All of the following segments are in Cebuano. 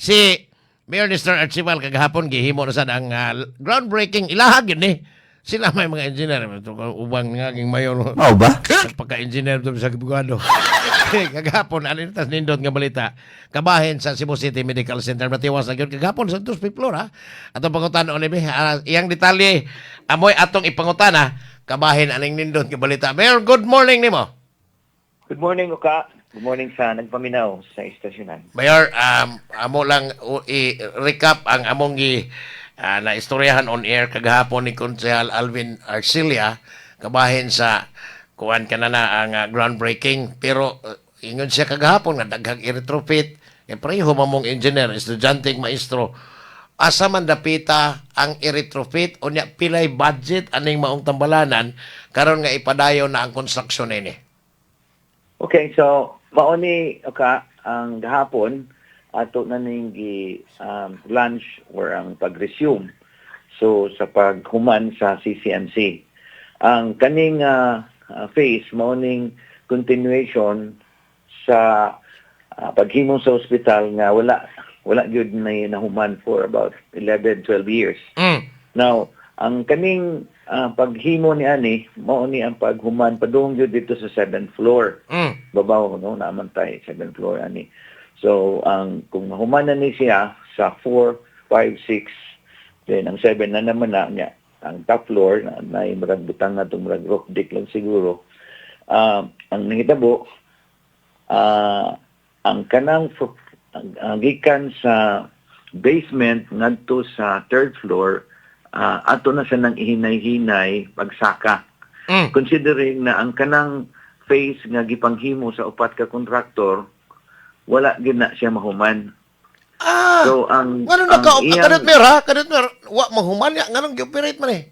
Si Mayor Nestor Archival kagahapon gihimo na sad ang groundbreaking, ilahag yun eh. Sila may mga engineer. Ito, ubang nga mayor. Mao ba? Pagka-engineer to sa Gibugado. Kagahapon, ano tas nindot nga balita. Kabahin sa Cebu City Medical Center. Matiwas na gyud kagahapon sa dos floor ha. Atong pangutan-on ni iyang detalye amoy atong ipangutana kabahin aning nindot nga balita. Mayor, good morning nimo. Good morning, Uka. Good morning sa nagpaminaw sa istasyonan. Mayor, amo lang i-recap ang among gi na istoryahan on air kagahapon ni Konsehal Alvin Arcilia kabahin sa kuan kanana ang groundbreaking, pero ingon siya kagahapon nga daghang i-retrofit eh, pareho mamong engineer, estudyanteng maestro. Asa man dapita ang i-retrofit? Unya pilay budget aning maong tambalanan karon nga ipadayon na ang construction nini? Okay, so mao ni, Uka, ang gahapon ato na ning gi launch or ang pag-resume so sa paghuman sa CCMC. Ang kaning phase mao ning continuation sa paghimo sa ospital nga wala wala gyud na nahuman for about 11, 12 years. Now, ang kaning paghimo ni ani, mao ni ang paghuman padung gyud dito sa seventh floor. Babaw no, naman tay seventh floor ani. So, ang kung mahuman na ni siya sa 4, 5, 6, then ang 7 na naman na niya. Ang top floor na na murag butang na itong murag roof deck lang siguro. Ang nahitabo, ang kanang ang gikan sa basement ngadto sa third floor, ato na siya nang ihinay-hinay pagsaka. Considering na ang kanang phase nga gipanghimo sa upat ka kontraktor, wala gyud na siya mahuman. So ang Ngano ang naka iyang kanot, Mayor, ha? Kanot, Mayor, wa mahuman ya, nganong gi-operate man eh?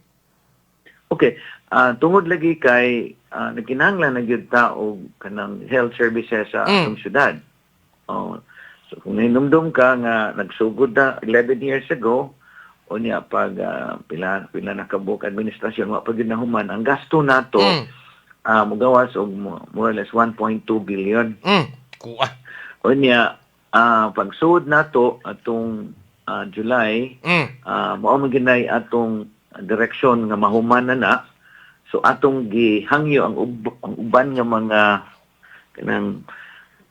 Okay, tungod lagi kay nagkinahanglan na gyud ta og kanang health services sa atong syudad. Oh, so kung hinumdum ka nga nagsugod na 11 years ago, unya pag pila pila na kabuok administrasyon, wa pa gyud nahuman. Ang gasto nato mogawas og more or less 1.2 billion. Kuha. Unya pagsud nato atong July, mao man ginay atong direksyon nga mahuman na na. So atong gihangyo ang uban nga mga kanang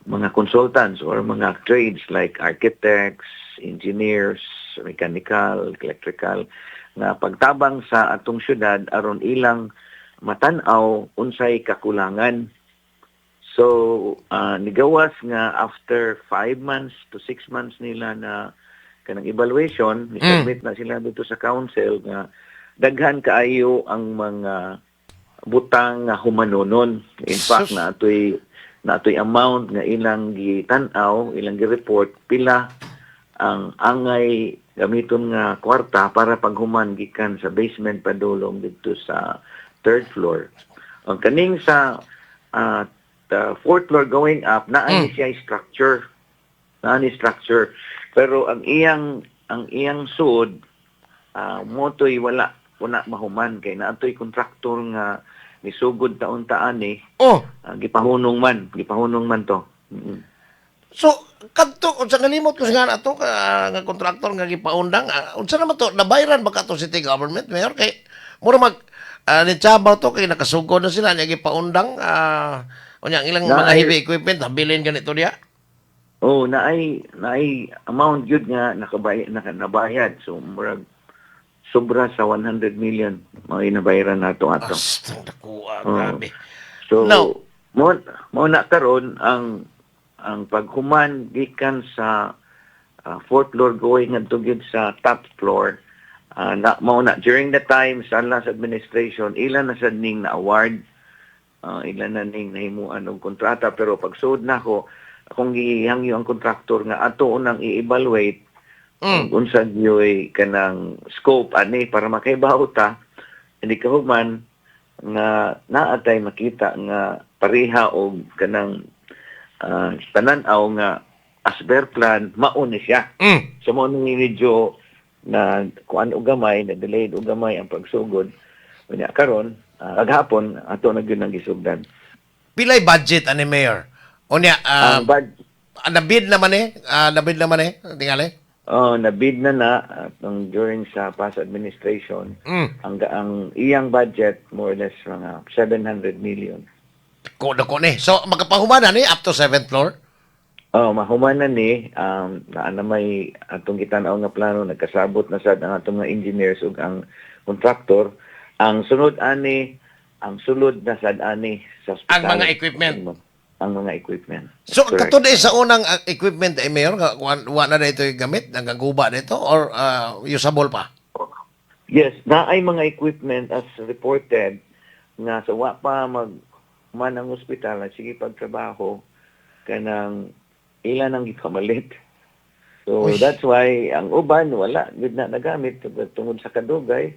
mga consultants or mga trades like architects, engineers, mechanical, electrical nga pagtabang sa atong syudad aron ilang matan-aw unsay kakulangan. So, nigawas nga after 5 months to 6 months nila na kanang evaluation, ni-submit na sila dito sa council nga daghan kaayo ang mga butang nga humanonon. In fact, Sus. na atoy amount nga ilang gitan-aw, ilang gi-report pila ang angay gamiton nga kwarta para paghuman gikan sa basement padulong didto sa third floor. Ang kaning sa the fourth floor going up, naa ni siya structure. Naa ni structure. Pero ang iyang sud motoy wala wala mahuman kay naatoy kontraktor nga nisugod taon taan eh gipahunong man to. So kadto unsa, nalimot ko sa nga ato ka nga kontraktor nga gipaundang, unsa naman to, nabayran ba kato city government, Mayor? Kay mura mag ni Chabaw to kay nakasugod na sila niya gipaundang, unya ang ilang mga heavy equipment habilin ganito diya. Oh, naay naay amount gyud nga nabayad. So murag sobra sa 100 million mao nabayaran nato ato. Astang dakuha, Oo. Grabe. So Now- mo mo na karon ang paghuman gikan sa fourth floor going ngadto gyud sa top floor, na mao na during the time sa last administration ilan na sad ning na award, ilan na ning nahimuan og kontrata, pero pagsuod nako, akong gihangyo ang kontraktor nga ato unang i-evaluate unsa gyoy kanang scope ani para makaibaw ta hindi ka human nga naatay makita nga pareha og kanang tanan-aw nga as per plan mao ni siya. So mao ni medyo na kuan og gamay na delayed og gamay ang pagsugod. Unya karon, aghapon ato na gyud ang gisugdan. Pilay budget ani, Mayor? Unya Ang bad Nabid naman eh. Nabid naman eh. Tingali. Oh, nabid na na at nung during sa past administration, ang iyang budget more or less mga 700 million. Ko dako ni. So makapahuman na ni up to seventh floor. Oh, mahuman na ni na na may atong gitan-aw nga plano, nagkasabot na sad ang atong mga engineers ug ang contractor. Ang sunod ani, ang sulod na sad ani sa ospital. Ang mga equipment. Ang mga equipment. So Correct. katod eh sa unang equipment eh, Mayor, nga wa na ito yung gamit, nagaguba na ito or usable pa? Yes, naay mga equipment as reported nga sa wa pa mag man ang ospital at sige pagtrabaho, kanang ilan ang gipamalit. So Uy. that's why ang uban wala gud na nagamit tungod sa kadugay.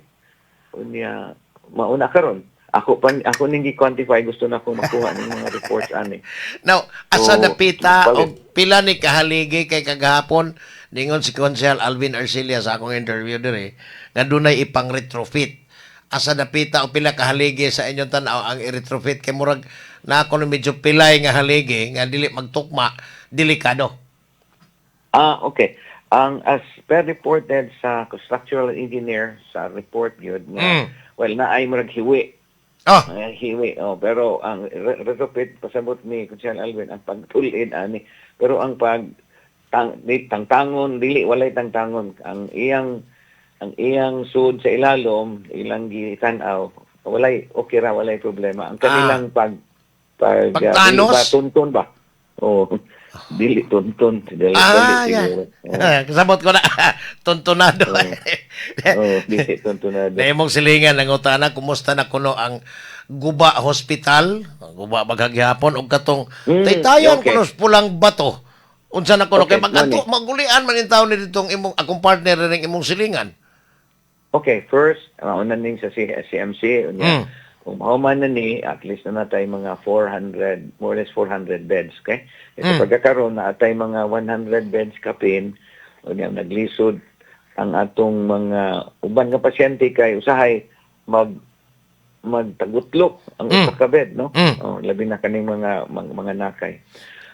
Unya mauna karon. Ako pa ako ning gi-quantify, gusto na akong makuha ng mga reports ani. Now, asa So, napita palit. og pila ni kahaligi kay kagahapon ningon si Konsehal Alvin Arcilia sa akong interview diri nga dunay ipang retrofit. Asa napita og pila kahaligi sa inyong tan-aw ang i-retrofit kay murag na ako medyo pilay nga haligi nga dili magtukma, delikado? Ah, okay. Ang as per reported sa structural engineer sa report yun nga well, naay murag hiwi. Oh, Ay, hiwi. Oh, pero ang retrofit, pasabot ni Konsehal Alvin, ang pagtulid ani. Pero ang pag tang, di, tangtangon dili, walay tangtangon. Ang iyang sud sa ilalom, ilang gitan-aw, walay, okay ra, walay problema. Ang kanilang pag pag Pagtanos? Dili ba tunton ba? Oh, dili tunton, dili, Ah, dili yeah. siguro. Oh, Kasabot ko na. Tuntunado. Oh, dili tuntunado. Na imong silingan, nangutana, kumusta na kuno ang Guba Hospital? Guba magagyapon og katong Taytayan kuno sa Pulang Bato. Unsa na kuno Okay, kay magadto mani. magulian man in taon ni ditong imong akong partner ring imong silingan. Okay, first, mauna ning sa CMC, unya, kung mahuman na ni, at least na natay mga 400, more or less 400 beds, okay? Sa pagkakaroon na atay mga 100 beds kapin, unya, naglisod ang atong mga uban nga pasyente kay usahay magtagutlok ang usa ka bed, no? Oh, labi na kaning mga nakay.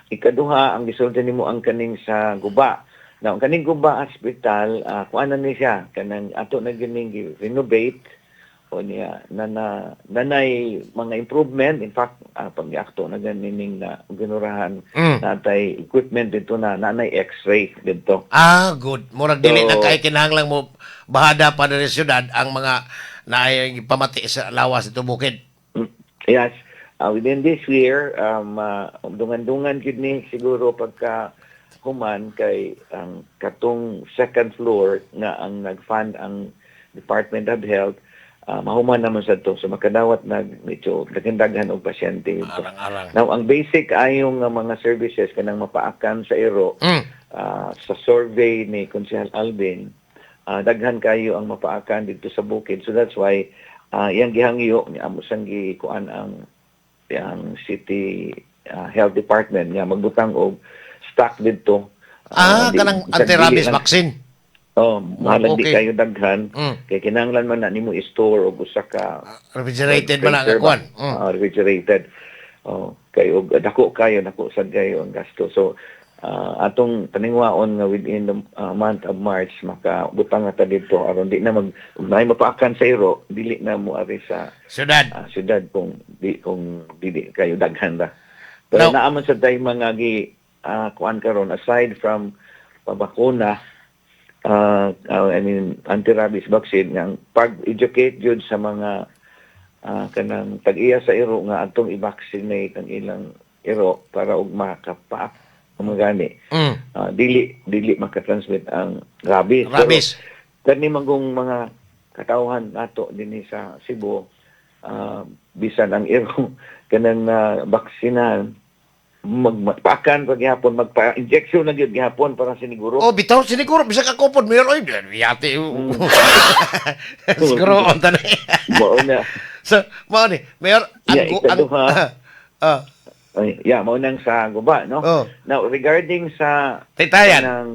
Ikaduha, ang gisulti nimo ang kaning sa Guba. Now, ang kaning Guba Hospital, kuan na ni siya, kanang ato na gining renovate o niya na, na nanay mga improvement. In fact, pag akto na ganining na ginurahan, natay equipment dito na nanay x-ray dito. Ah, good. Murag dili na So- kay kinahanglang mo bahada pa diri sa syudad ang mga naay pamati sa lawas ito bukid. Yes. Within this year, dungan-dungan gyud ni siguro pagka human kay ang katong second floor nga ang nag-fund ang Department of Health, mahuman naman sa to. So makadawat nag medyo daghan-daghan og pasyente dito. Arang-arang. Now, ang basic ayong nga mga services kanang mapaakan sa iro, sa survey ni Konsehal Alvin, daghan kayo ang mapaakan dito sa bukid. So that's why iyang gihangyo ni amo sang gikuan ang City Health Department nga magbutang og stock didto. Kanang bisag dili anti-rabies vaccine. Oh, mahalag di kayo daghan kay kinahanglan man na nimo i-store og usa ka Refrigerated man ang freezer ba? kuan. Ah, refrigerated. Oh, kay og dako kayo, dako sad kayo ang gasto. So atong paningwaon nga within the month of March makabutang na ta dito aron di na mag ug naay mapaakan sa iro, dili na mo ari sa Syudad. Syudad kung dili kayo daghan ra. Pero Now- naa man sa tay mga gi kuan karon aside from pabakuna, I mean anti-rabies vaccine, nga ang pag-educate jud sa mga kanang tag-iya sa iro nga atong i-vaccinate ang ilang iro para og makapaak mga gani. Dili dili makatransmit ang rabies. Pero Rabies. kani manggong mga katawhan nato dinhi sa Cebu, bisan ang iro kanang na baksinahan, magpakan pa gihapon, magpa-injection na gyud gihapon para siniguro. Oh, bitaw siniguro bisag ako pod, Mayor, oy, yati. Siguro on ta na. Mao na. So, mao ni, Mayor, ang, Yeah, ang ikaduha. Ah, Ay, yeah, mao nang sa Guba, no? Oh. Now, regarding sa Taytayan. kanang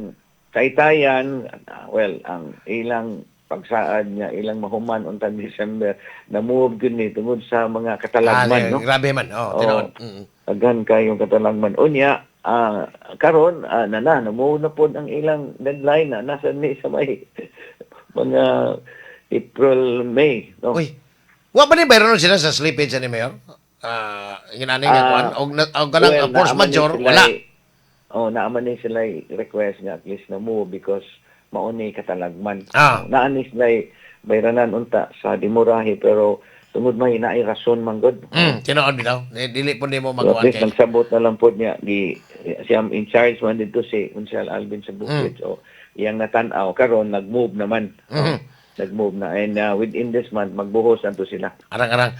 Taytayan, well, ang ilang pagsaad niya, ilang mahuman untang December, na-move gyud ni tungod sa mga katalagman, Ah, no? grabe man. Oh, Oo. tinuod. Daghan kayong katalagman. Unya, Karon na na na na pod ang ilang deadline na nasa ni sa may mga April, May, no? Uy. Wa ba ni bayronon sila sa slippage ni Mayor? Inani nga kuan og kanang Well, force naaman ni majeure sila wala. Oh, naaman ni sila request nga at least na move because mao ni katalagman. Naa ni sila bayranan unta sa demurrage, pero tungod may naay rason man gud. Tinuod bitaw. Dili po nimo So, at makuan least kay. nagsabot na lang po niya gi siya in charge man dito si Konsehal Alvin sa Bukid. So iyang natan-aw karon, nag-move naman. Nag-move na and within this month magbuhos anto sila. Arang-arang.